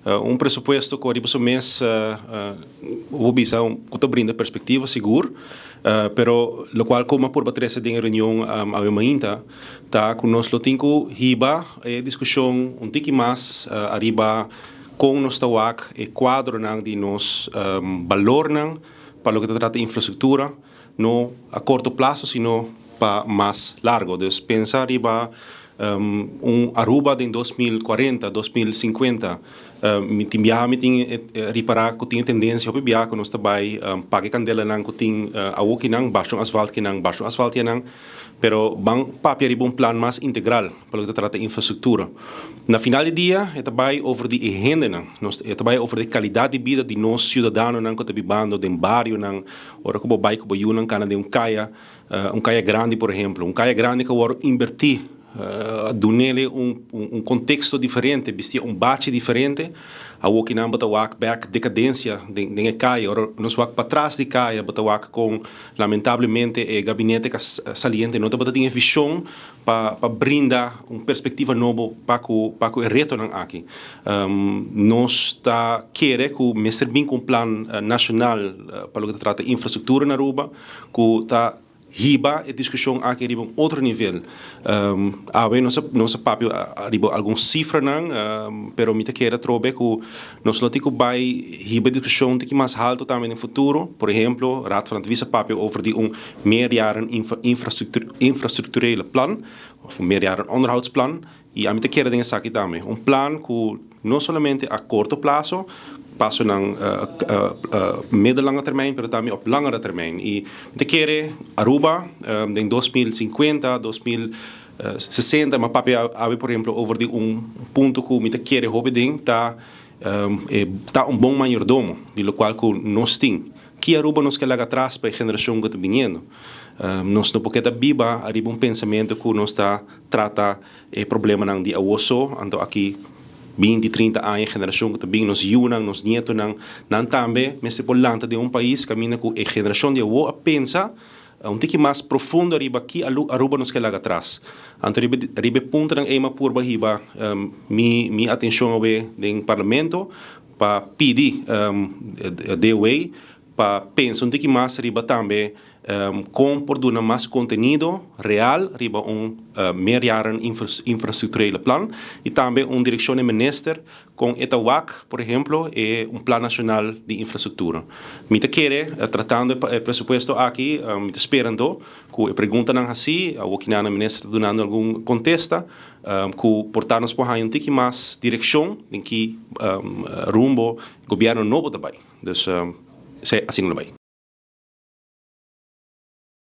Un presupuesto ku riba su mes bo bisa ku ta brinda perspektiva sigur, pero lokual ku mi a purba trese den e reunion awe mainta ta ku nos lo tin ku hiba e diskushon un tiki mas ariba kon nos ta wak e kuadronan di nos balornan pa loke ta trata infrastruktura, no a korto plaso sino pa mas largo. Dus pensa riba un Aruba den 2040, 2050. Mi tin biaha mi tin ripará ku tin e tendensia hopi biaha ku nos ta bai paga e kandelanan ku tin awokinan, basha un asfalt kinan, basha un asfalt kinan, pero ban papia riba un plan mas integral pa loke ta trata infrastruktura. Na final di dia e ta bai over di e hendenan, nos e ta bai over di kalidat di bida di nos siudadanonan ku ta bibando den barionan, ora ku bo bai ku bo yunan kana den un kaya, Un kaya grandi por ehemplo, un kaya grandi ku a wòrdu inbertí, a dun'el un konteksto diferente, bistié un bachi diferente, awor ki nan bo ta wak bèk dekadensia den e kaya. Ora nos wak patras di kaya bo ta wak kon lamentablemente e gabinete ka saliente no tabata tin e vishon pa brinda un perspektiva nobo pa ku pa ku e retonan aki. Nos ta kere ku mester bin ku un plan nashonal pa loke ta trata infrastruktura na Aruba, ku ta hiba e diskushon aki riba un otro nivel. Awe nos a nos a papia riba algun sifranan, pero mi ta kere atrobe ku nos lo tin ku bai hiba e diskushon un tiki mas haltu tambe den futuro. Por ehemplo, Raad van Advies a papia over di un meerjaren infrastructurele plan of un meerjaren onderhoudsplan. I ami ta kere den esaki tambe, un plan ku no solamente a korto plaso, pasonan middellange termijn, pero tambe op langere termijn. I mi ta kere Aruba den 2050, 2060, mi a papia awe por ehemplo over di un punto ku mi ta kere hopi den ta e ta un bon mayordomo di lokual ku nos tin. Ki Aruba nos ke laga atras pa e generashon ku ta biniendo? Nos no por keda biba ariba un pensamentu ku nos ta trata e problemanan di awor so, anto aki binti, trinta aña e generashon ku ta bin, nos yunan, nos nietonan, nan tambe mester por lanta den un pais kaminda ku e generashon di awor a pensa un tiki mas profundo ariba ki Aruba nos ke laga atras. Anto riba riba e puntonan ei mi a purba hiba mi mi atenshon awe den parlamento pa pidi DOW pa pensa un tiki mas riba tambe Kon por duna mas kontenido real riba un meerjaren infrastructurele plan i tambe un direkshon di minister kon e ta wak por ehemplo e un plan nashonal di infrastruktura. Mi ta kere tratando e presupuesto aki mi ta spera anto ku e preguntanan hasi awor kinan minister ta dunando algun kontesta ku por ta nos por haña un tiki mas direkshon den ki rumbo gobièrnu nobo ta bai. Dus esei asina lo bai.